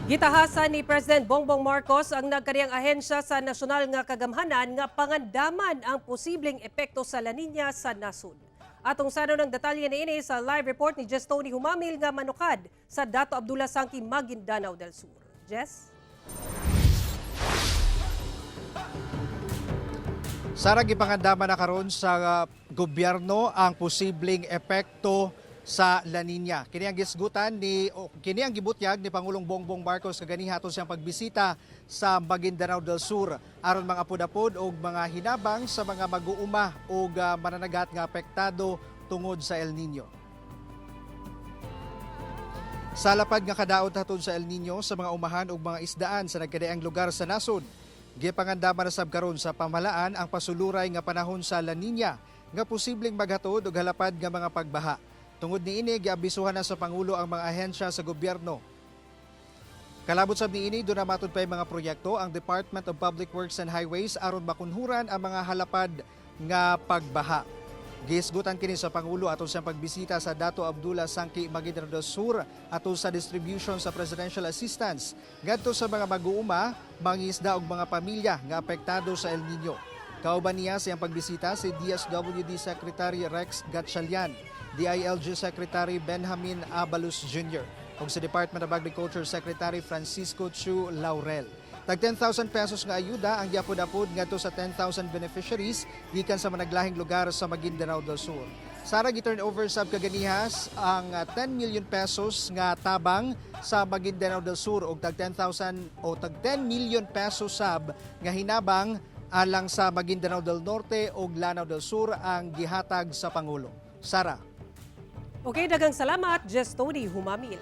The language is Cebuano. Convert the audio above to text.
Gitahasan ni President Bongbong Marcos ang nagkadiyang ahensya sa nasyonal nga kagamhanan nga pangandaman ang posibleng epekto sa La Nina sa nasod. Atong sanon ang detalye niini sa live report ni Jess Tony Humamil nga manukad sa Dato Abdullah Sangki, Maguindanao del Sur. Jess? Sara, gipangandaman na karon sa gobyerno ang posibleng epekto sa La Nina. Kini ang gisgutan ni o, kini ang gibutyag ni Pangulong Bongbong Marcos kaganiha ato siyang pagbisita sa Maguindanao del Sur aron mga apod-apod og mga hinabang sa mga mag-uuma og mananagat nga apektado tungod sa El Nino. Sa lapad nga kadaot hatod sa El Nino sa mga umahan ug mga isdaan sa nagkadaiyang lugar sa nasod, gipangandaman na sab karon sa pamahalaan ang pasuluray nga panahon sa La Nina nga posibleng maghatod og halapad nga mga pagbaha. Tungod niini, giabisuhan na sa Pangulo ang mga ahensya sa gobyerno. Kalabot sab niini, duna matud pay mga proyekto ang Department of Public Works and Highways aron makunhuran ang mga halapad nga pagbaha. Gisgutan kini sa Pangulo atol siyang pagbisita sa Dato Abdullah Sangki, Maguindanao del Sur atol sa distribution sa presidential assistance ngadto sa mga mag-uuma, mangisda ug mga pamilya nga apektado sa El Nino. Kauban niya sa iyang pagbisita si DSWD Secretary Rex Gatchalian, DILG Secretary Benjamin Abalos Jr. ug sa Department of Agriculture Secretary Francisco Chu Laurel. Tag 10,000 pesos nga ayuda ang giapod-apod ngadto sa 10,000 beneficiaries gikan sa managlahing lugar sa Maguindanao del Sur. Sara, gi-turn over sab kaganihas ang 10 million pesos nga tabang sa Maguindanao del Sur og tag 10,000 o tag 10 million pesos sab nga hinabang alang sa Maguindanao del Norte ug Lanao del Sur ang gihatag sa Pangulo. Sara. Okay, daghang salamat, Jess Tony Humamil.